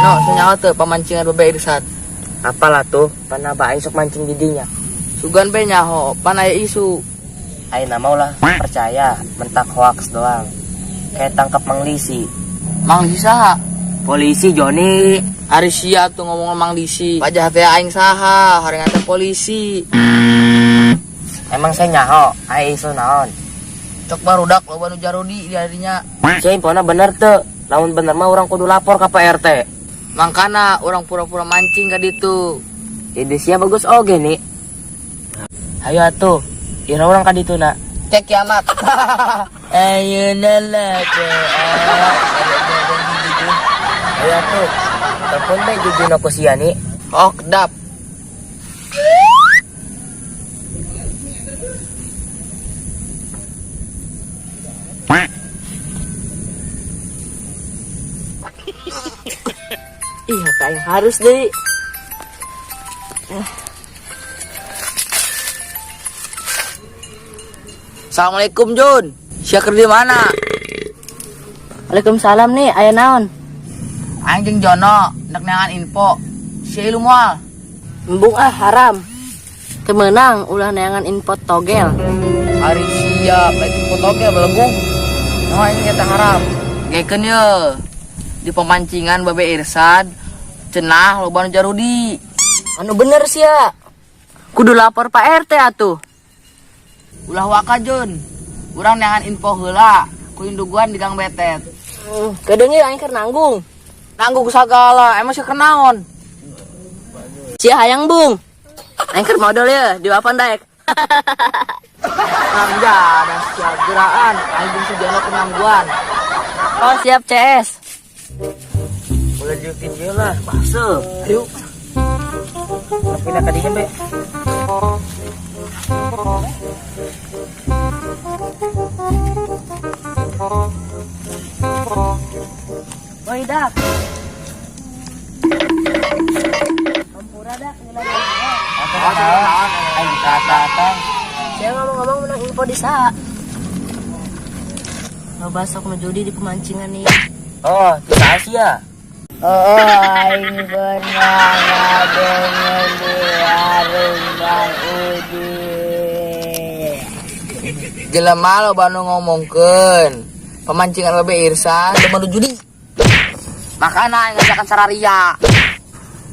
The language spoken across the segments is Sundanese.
No, senyawa teu pamancingan Babe Irsat. Apalah tuh, pan abah aing sok mancing di dinya. Sugan be nyaho, pan aya isu. Aing mau lah percaya, mentak hoax doang. Kayak tangkap Mang Lisi. Mang Lisi saha? Polisi Joni. Ari sia tuh ngomong Mang Lisi. Wajah teh aing saha, horengan teh polisi. Emang saya nyaho, aing isu naon. Cok barudak loba nu jarudi di harinya. Sia infona bener teu. Lamun bener mah urang kudu lapor ka Pak RT. Mangkana urang pura-pura mancing ka ditu. Ide sia bagus oge nih. Hayo atuh, ira urang ka ditu na. Cek kiamat. Ayeuna lah ke. Hayo atuh. Telepon bae jujuna ku sia nih. Oh, kedap. Ih, apa yang harus deh. Assalamualaikum Jun. Sia keur di mana? Waalaikumsalam nih, aya naon? Aing jeung Jono nek neangan info. Sia ilu moal. Embung ah haram. Temenang ulah neangan info togel. Ari sia baik info togel belegung. No aing eta haram. Gekeun ye. Di pemancingan Babe Irsad cenah loba nu jarudi. Anu bener sia. Kudu lapor Pak RT atuh. Ulah waka Jun. Urang neangan info heula ku induguan di Gang Betet. Kedeung aing keur nanggung. Nanggung sagala, emang sia keur naon? Sia hayang bung. Aing keur modal ye di wapan daek. Mangga, ada sia geraan, aing jeung si Jono kenangguan. Oh siap CS. Boleh diukin dia lah, masuk. Ayo. Tapi nak kadinya, Be. Woi dak. Hampura dak nilai. Aing datang. Saya ngomong-ngomong menang info di saha. Loba sok nu judi di pemancingan nih. Oh, di Asia. Oh, aing pernah ngadenge di warung Bang Udi. Jelema loba nu ngomongkeun pemancingan Babe Irsad loba nu judi. Makana aing ngajakan sararia.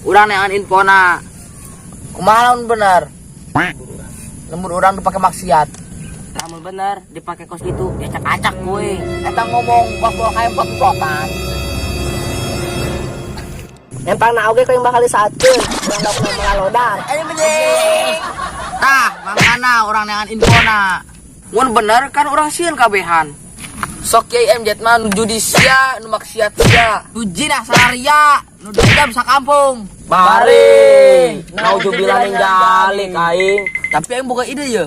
Urang neangan infona. Kumaha lamun bener? Lembur urang dipake maksiat. Lamun bener dipake kos gitu, diacak-acak gue. Eta ngomong bak-bak kayak empat-empatan. Nempang na oge kau yang bakal disaatkeun. Urang lauk melalodar. Tah, mangkana urang neangan infona. Mun bener kan urang sieun kabehan. Sok Kiai MZ mah nu judi sia, nu maksiat sia, nu jinah sararia, nu dendam sakampung. Bari. Nauzubillah min dzalik aing. Tapi aing boga ide ye.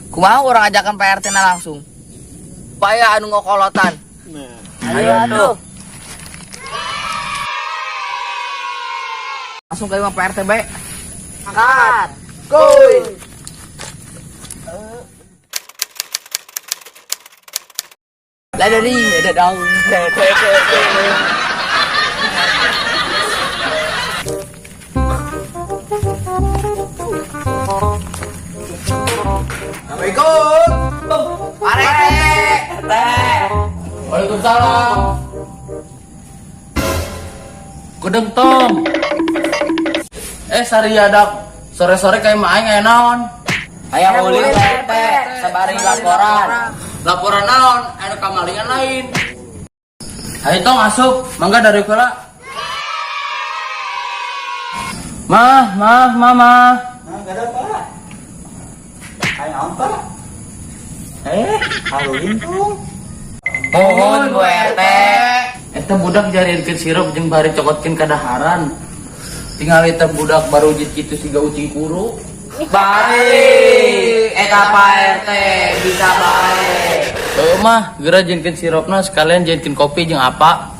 Kumaha urang ajakan Pak RT na langsung. Supaya anu ngokolotan. Ayo atuh. Langsung ke imah Pak RT bae. Angkat. Kuy. Lah dari ada daun. Assalamualaikum. Pak RT. Waalaikumsalam. Gedeng Tom. Sari adak sore-sore kayak mah aing aya naon? Hayang ulin RT, sabari laporan. Laporan naon? Anu kamalingan lain. Ayo tong asup, mangga dari kula. Mah, mah, mama. Enggak ada, Pak. Kayak apa? Halloween tuh. Mohon Bu RT. Eta budak jariinkeun sirup jeung bari cokotkeun kadaharan. Tinggal eta budak baru jit kitu siga ucing kuru. Bari, eta Pak RT bisa bae. Heuh mah, geura jieunkeun sirupna sekalian jieunkeun kopi jeung apa?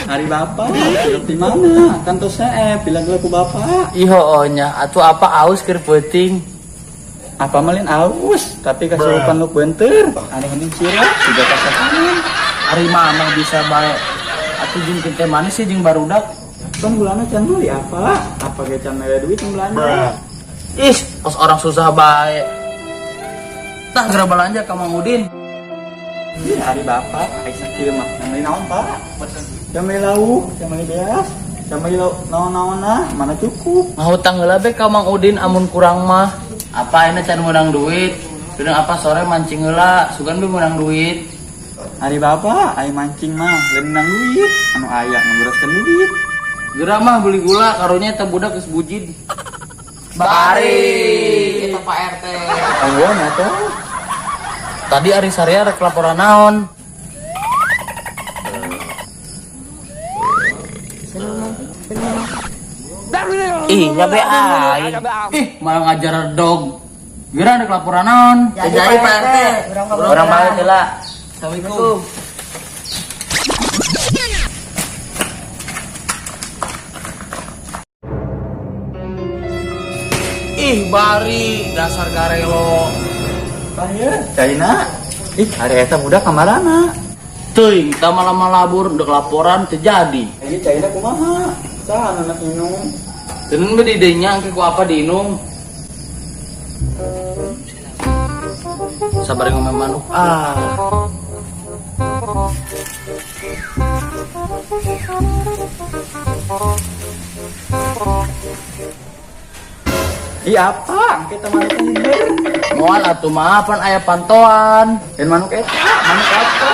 Hari bapak, sirup di mana? Kan tuh saya bilang ke bapak. Ih hooh nya, atuh apa aus keur peuting. Apa melin aus, tapi kasurupan lu benter. Aneh mending sirup, juga kasakan. Ari mamah bisa bae. Atuh jeung teh manis sih jeung barudak. Kan bulana can meuli apa? Apa ge can mere duit belanja? Ih, kos orang susah bae. Tah geura belanja ka Mang Udin. Ih, ari bapak, ai sakieu mah can meuli naon, Pak? Can meuli lauk, can meuli beas, can meuli lauk naon-naonna, mana cukup. Ngahutang heula be ka Mang Udin amun kurang mah. Apa ayeuna can meunang duit? Sudah apa sore mancing heula, sugan be meunang duit. Ari bapak, ai mancing mah lain menang duit, anu aya ngaburaskeun duit. Geura mah beli gula karunya eta budak geus bujid. Bari, Eta Pak RT. Tangguhan atuh. Tadi ari Saria rek laporan naon? Ih, nyabe aing. Ih, malah ngajar dog. Geura rek laporan naon? Jadi Pak RT. Orang balik heula. Assalamualaikum. Ih, bari dasar garelo. Tah ye, caina. Ih, ari eta budak kamarana? Teuing, tah malah malabur ndek laporan teu jadi. Ini caina kumaha? Saha anu anak minum? Teun be didenya engke ku apa diinum. Sabar ngomong manuk ah. Ih, apa? Kita manuk hiber. Moal atuh mah pan aya pantoan. Dan manuk eta, manuk apa?